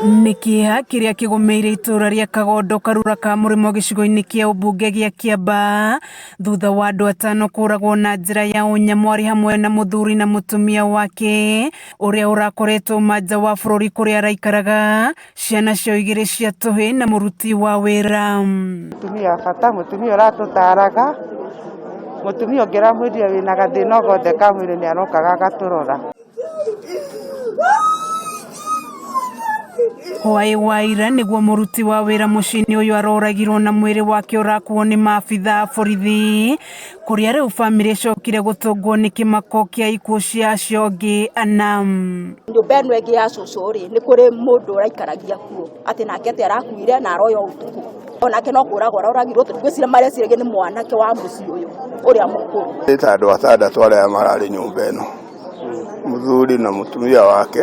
Nĩ kĩeha kĩrĩa kĩgũmĩire itũũra rĩa Kagondo Karura ka Mũrĩmo gĩcigo-inĩ kĩa ũmbunge gĩa Kĩambaa thutha wa andũ atano kũragwo na njĩra ya ũnyamũ arĩ hamwe na mũthuri na mũtumia wake ũrĩa ũrakoretwo manja wa bũrũri kũrĩa araikaraga, ciana ciao igĩrĩ cia tũhĩĩ na mũruti wa wĩra. Mũtumia wa bata, mũtumia ũratũtaraga, mũtumia ũngĩramwĩrire wĩna gathĩna o gothe ka mwĩrĩ nĩ arokaga agatũrora. Hwaĩ wa ira nĩguo mũruti wa wĩra mũciĩ-inĩ ũyũ aroragirwo na mwĩrĩ wake ũrakuo nĩ maabitha a borithi kũrĩa rĩu bamĩrĩ ĩcokire gũtũngwo nĩ kĩmako kĩa ikuũ cia acio angĩ ana. Nyũmba ĩno ĩngĩ ya cũcũ rĩ, nĩ kũrĩ mũndũ ũraikaragia kuo, atĩ nake atĩ arakuire na aroya ũtukũ. Onake no kũragwo aroragirwo tondũ ngwĩciria mareciragia nĩ mwanake wa mũciĩ ũyũ ũrĩa mũkũrũ. Nĩ ta andũ atandatũ arĩa mararĩ nyũmba ĩno. Mũthuri na mũtumia wake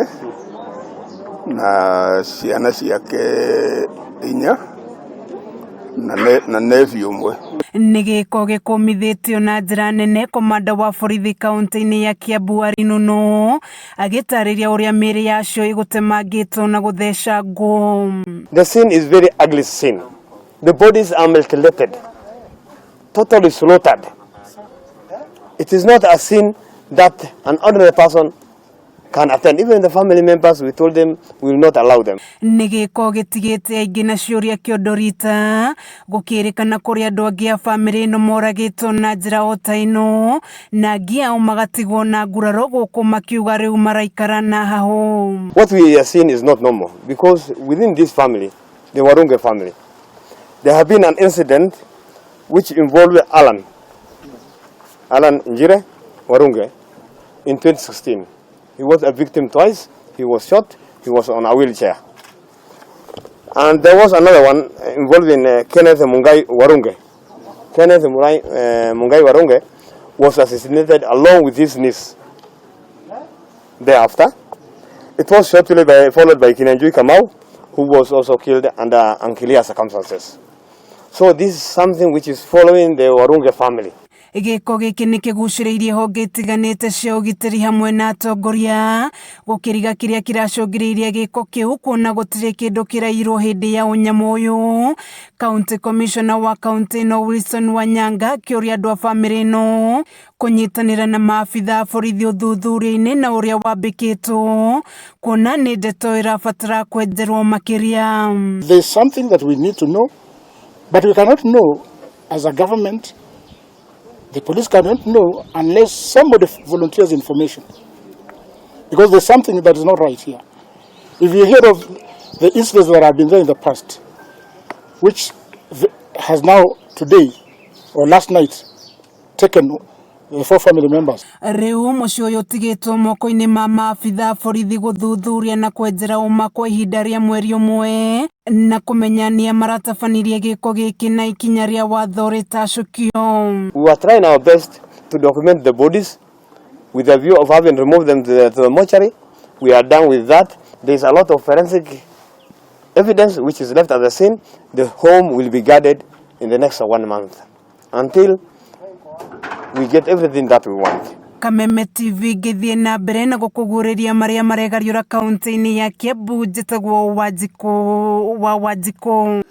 na ciana ciake inya na nephew ũmwe. Nĩ gĩko gĩkũmithĩtio na njĩra nene komanda wa borithi kaunti-inĩ ya Kiambu Arĩ Nunu agĩtarĩria ũrĩa mĩĩrĩ ya acio ĩgũtemangĩtwo na gũthecangwo. The scene is very ugly scene. The bodies are mutilated, totally slaughtered. It is not a scene that an ordinary person can attend. Even the family members, we told them we will not allow them. Nĩ gĩko gĩtigĩte aingĩ na ciũria kĩondo rita gũkĩrĩkana kũrĩ andũ angĩ a bamĩrĩ ĩno moragĩtwo na njĩra o ta ĩno na angĩ ao magatigwo na nguraro gũkũ makiuga rĩu maraikara na hahũ. What we are seeing is not normal because within this family, the Warunge family, there have been an incident which involved Alan Njire Warunge in 2016. He was a victim twice. He was shot. He was on a wheelchair. And there was another one involving Kenneth Mungai Warunge. Kenneth Mungai Warunge was assassinated along with his niece. Thereafter, it was shortly followed by Kinyanjui Kamau, who was also killed under unclear circumstances. So this is something which is following the Warunge family. Gĩko gĩkĩ nĩ kĩgucĩrĩirie honge itiganĩte cia ũgitĩri hamwe na atongoria gũkĩriga kĩrĩa kĩracũngĩrĩirie gĩko kĩu kuona gũtirĩ kĩndũ kĩrairwo hĩndĩ ya ũnyamũ ũyũ. County Commissioner wa kaunti ĩno Wilson Wanyanga akĩũria andũ a bamĩrĩ ĩno kũnyitanĩra na maabitha a borithi ũthuthuria-inĩ na ũrĩa wambĩkĩtwo kuona nĩ ndeto ĩrabatara kwenjerwo makĩria. There's something that we need to know, but we cannot know as a government. The police cannot know unless somebody volunteers information. Because there's something that is not right here. If you hear of the incidents that have been there in the past, which has now today or last night taken the four family members. Rĩu mũciĩ ũyũ ũtigĩtwo moko-inĩ ma maabitha a borithi gũthuthuria na kwenjera ũma kwa ihinda rĩa mweri ũmwe na kũmenya nĩa maratabanirie gĩko gĩkĩ na ikinya rĩa watho rĩtacũkio. We are trying our best to document the bodies with a view of having removed them to the mortuary. We are done with that. There is a lot of forensic evidence which is left at the scene. The home will be guarded in the next one month until we get everything that we want. Kameme TV ngĩthiĩ na mbere na gũkũguũrĩria marĩa maregariũra kaunti-inĩ ya Kiambu njĩtagwo Wanjikũ wa Wanjikũ.